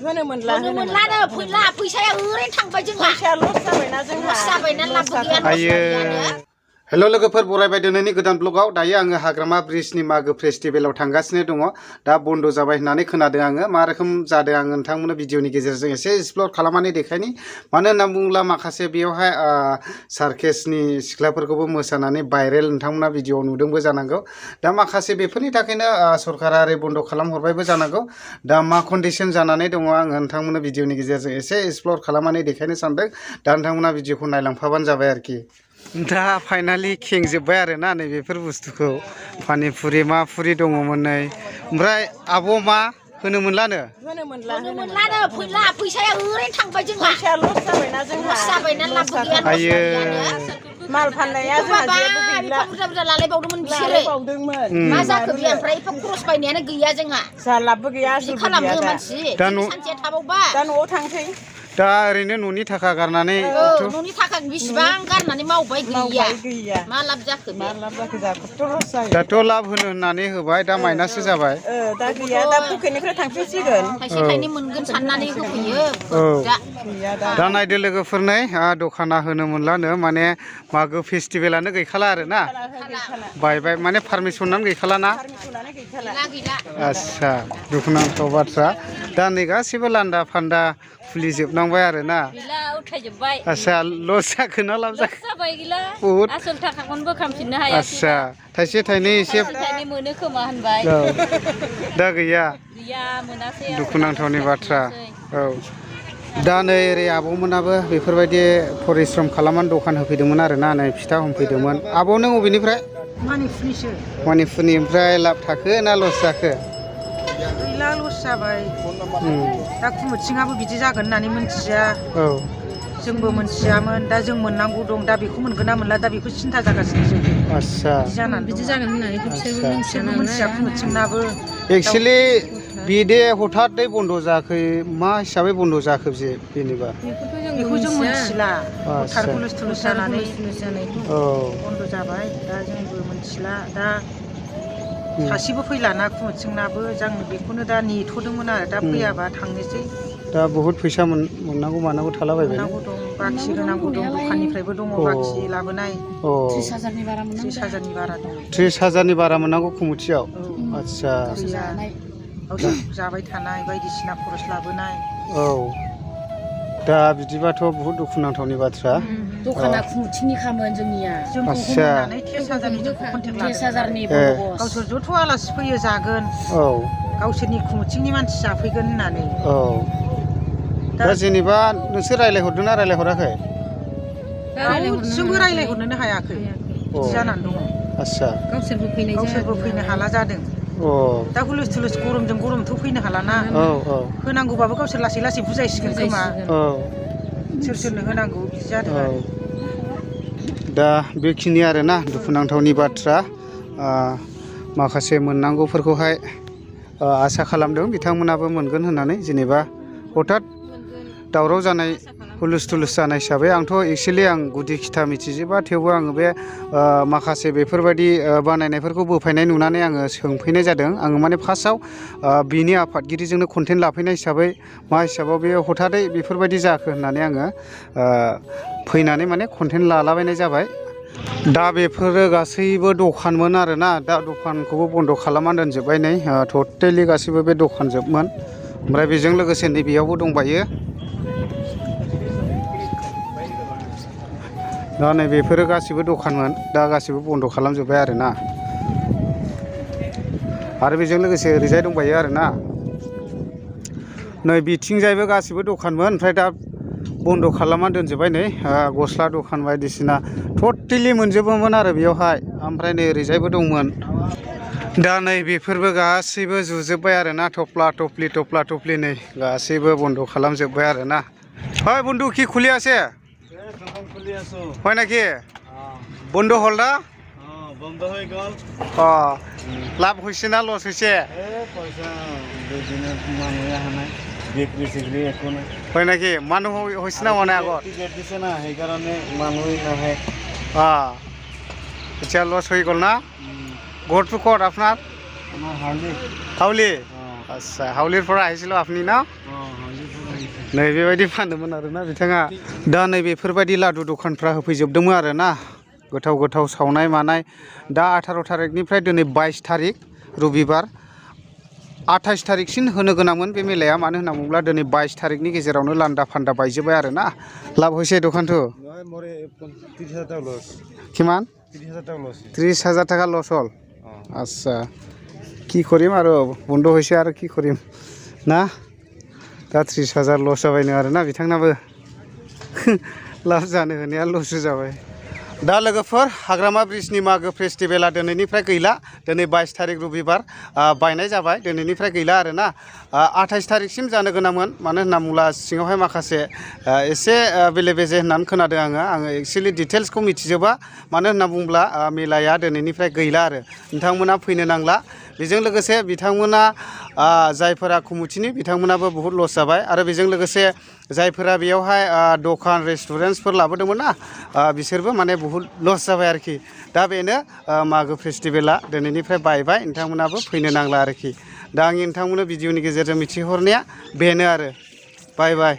होनो मोनला फैसाया ओरैनो थांबाय जोंहा फैसाया लस जाबायना जोंहा जाबायना लाबबो गैया हेल' लोगोफोर बरायबाय दिनैनि गोदान ब्लगाव दायो आङो हाग्रामा ब्रिजनि मागो फेस्टिभेलाव थांगासिनो दङ दा बन्द जाबाय होननानै खोनादों आङो मा रोखोम जादों आङो नोंथांमोननो भिडिअनि गेजेरजों एसे एक्सप्लर खालामनानै देखायनि मानो होनना बुङोब्ला माखासे बेयावहाय सार्केसनि सिख्लाफोरखौबो मोसानानै भाइरेल नोंथांमोना भिडिअआव नुदोंबो जानांगौ दा माखासे बेफोरनि थाखायनो सरकारा ओरै बन्द खालामहरबायबो जानांगौ दा मा कन्डिसन जानानै दङ आङो नोंथांमोननो भिडिअनि गेजेरजों एसे एक्सप्लर खालामनानै देखायनो सानदों दा नोंथांमोना भिडिअखौ नायलांफाबानो जाबाय आरोखि दा फाइनालि खेंजोब्बाय आरोना नैबेफोर बुस्थुखौ पानिपुरि मा पुरि दङमोन नै ओमफ्राय आब' मा होनो मोनलानो फैसाया ओरैनो थांबाय जोंहा फैसाया लस जाबायना जोंहा जाबायना लाबबो गैया माल फाननाया जोंहा जेबो गैला बुरजा लालायबावदोंमोन बिसोरो मा जाखो बे ओमफ्राय एफा खरस बायनायानो गैया जोंहा जा लाबबो गैया खालामो मानसि सानसेया थाबावबा दा न'आव थांसै दा ओरैनो न'नि थाखा गारनानै न'नि थाखा बेसेबां गारनानै मावबाय गैया मा लाब जाखो दाथ' लाब होनो होननानै होबाय दा माइनाससो जाबाय दा गैया दा पकेटनिफ्राय थांफिनसिगोन थाइसे थाइनै मोनगोन साननानै होफैयो दा नायदो लोगोफोर नै दखाना होनो मोनलानो माने मागो फेस्टिभेलानो गैखाला आरोना बायबाय माने पारमिसनानो गैखालाना आच्छा दुखुनांथाव बाथ्रा दा नै गासिबो लान्दा फान्दा खुलिजोबनांबाय आरोना आच्छा लस जाखो ना लाब जाखो आसल थाखाखौनो बोखांफिननो हायाखै आच्छा थाइसे थाइनै एसे मोनो खोमा होनबाय दा गैया मोनासै दुखुनांथावनि बाथ्रा औ दा नै ओरै आब'मोनाबो बेफोरबायदि परिश्रम खालामनानै दखान होफैदोंमोन आरोना नै फिथा हमफैदोंमोन आब' नों अबेनिफ्राय मानिपुरनि ओमफ्राय लाब थाखो ना लस जाखो गैला लस जाबाय दा कुमुथिङाबो बिदि जागोन होननानै मिन्थिया जोंबो मोनथियामोन दा जों मोननांगौ दं दा बेखौ मोनगोन ना मोनला दा बेखौ सिन्था जागासिनो जों आच्छा बिदि जागोन होननानै बिसोरबो मिन्थिया कुमुथिंनाबो एक्सुवेलि बिदि हठादै बन्द जाखो मा हिसाबै बन्द जाखो जेनेबा बेखौ जों मिथिला हठात हुलुस थुलुस जानानै बन्द जाबाय दा जोंबो मिथिला दा सासेबो फैलाना कुमुथिंनाबो जों बेखौनो दा नेथ'दोंमोन आरो दा फैयाबा थांनोसै दा बहुद फैसा मोननांगौ मानांगौ थालाबायबाय मोननांगौ दं बाखि होनांगौ दं दखाननिफ्रायबो दङ बाखि लाबोनाय 30,000नि बारा मोननांगौ 30,000नि बारा दं 30,000नि बारा मोननांगौ कुमुथियाव आच्छा जाबाय थानाय बायदिसिना खरस लाबोनाय दा बिदिबाथ' बहुद दुखुनांथावनि बाथ्रा दखाना कुमुथिंनिखामोन जोंनिया आच्छा 30,000नि गावसोर जथ' आलासि फैयो जागोन गावसोरनि कुमुथिंनि मानसि जाफैगोन होननानै दा जेनेबा नोंसोर रायलायहरदोंना रायलायहराखै रावजोंबो रायलायहरनोनो हायाखै बिदि जानानै दङ आच्छा गावसोरबो फैनो हाला जादों दा हुलुस थुलुस गरमजों गरमथ' फैनो हालाना होनांगौबाबो गावसोर लासै लासै बुजायसिगोन खोमा सोर सोरनो होनांगौ बिदि जादों आरो दा बेखिनि आरोना दुखुनांथावनि बाथ्रा माखासे मोननांगौफोरखौहाय आसा खालामदों बिथांमोनाबो मोनगोन होननानै जेनेबा हठात दावराव जानाय हुलुस थुलुस जानाय हिसाबै आंथ' एक्सुवेलि आं गुदि खिथा मिथिजोबा थेवबो आङो बे माखासे बेफोरबायदि बानायनायफोरखौ बोफायनाय नुनानै आङो सोंफैनाय जादों आङो माने फार्स्टआव बिनि आफादगिरिजोंनो कन्टेन्ट लाफैनाय हिसाबै मा हिसाबाव बे हठादै बेफोरबायदि जाखो होननानै आङो फैनानै माने कन्टेन्ट लालाबायनाय जाबाय दा बेफोरो गासैबो दखानमोन आरोना दा दखानखौबो बन्द खालामनानै दोनजोब्बाय नै टटेलि गासैबो बे दखान जोबमोन ओमफ्राय बेजों लोगोसे नैबेयावबो दंबायो दा नै बेफोरो गासिबो दखानमोन दा गासिबो बन्द खालामजोब्बाय आरोना आरो बेजों लोगोसे ओरैजाय दंबायो आरोना नै बिथिंजायबो गासिबो दखानमोन ओमफ्राय दा बन्द खालामनानै दोनजोब्बाय नै गस्ला दखान बायदिसिना टटेलि मोनजोबोमोन आरो बेयावहाय ओमफ्राय नै ओरैजायबो दंमोन दा नै बेफोरबो गासैबो जुजोब्बाय आरोना थफ्ला थफ्लि नै गासैबो बन्द खालामजोब्बाय आरोना হয় বন্ধু কি খুলি আছে হয় নাকি বন্ধ হল না বন্ধ হয়ে গেল লাভ হয়েছে না লস হয়েছে পয়সা দুদিনের মানুষ আহা নাই বিক্রি চিক্রি একো নাই হয় নাকি মানুহ হয়েছে না মানে আগত টিকেট দিছে না সেই কারণে মানুষ নাহে এতিয়া লস হয়ে গেল না ঘরটো কত আপনার আমার হাউলি হাউলি आदसा हावलिरफोरा आइसिल' आपनि ना नै बेबायदि फानोमोन आरोना बिथाङा दा नै बेफोरबायदि लादु दखानफ्रा होफैजोबदोंमोन आरोना गोथाव गोथाव सावनाय मानाय दा 18 थारिखनिफ्राय दिनै 22 थारिख रबिबार 28 थारिखसिम होनो गोनांमोन बे मेलाया मानो होनना बुङोब्ला दिनै 22 थारिखनि गेजेरावनो लान्दा फान्दा बायजोब्बाय आरोना लाभ হৈছে दखानটো কিমান 30,000 টাকা লছ হল আচ্ছা কি কৰিম আৰু বন্ধ হৈছে আৰু কি কৰিম না दा 30,000 लस जाबायनो आरोना बिथांनाबो लाभ जानो होनाया लस जाबाय दा लोगोफोर हाग्रामा ब्रिजनि मागो फेस्टिभेला दिनैनिफ्राय गैला दिनै 22 थारिख रबिबार बायनाय जाबाय दिनैनिफ्राय गैला आरोना 28 थारिखसिम जानो गोनांमोन मानो होनना बुङोब्ला सिङावहाय माखासे एसे बेले बेजे होननानै खोनादों आङो एक्चुअली डिटेल्सखौ मिथिजोबा मानो होनना बुङोब्ला मेलाया दिनैनिफ्राय गैला आरो नोंथांमोना फैनो नांला बेजों लोगोसे बिथांमोना जायफोरा कमिटिनि बिथांमोनाबो बहुत लस जाबाय आरो बेजों लोगोसे जायफोरा बेयावहाय दखान रेस्टुरेन्टफोर लाबोदोंमोन ना बिसोरबो माने बहुत लस जाबाय आरोखि दा बेनो मागो फेस्टिभेला दिनैनिफ्राय बायबाय नोंथांमोनाबो फैनो नांला आरोखि दा आंनि नोंथांमोननो भिडिअनि गेजेरजों मिथिहरनाया बेनो आरो बाय बाय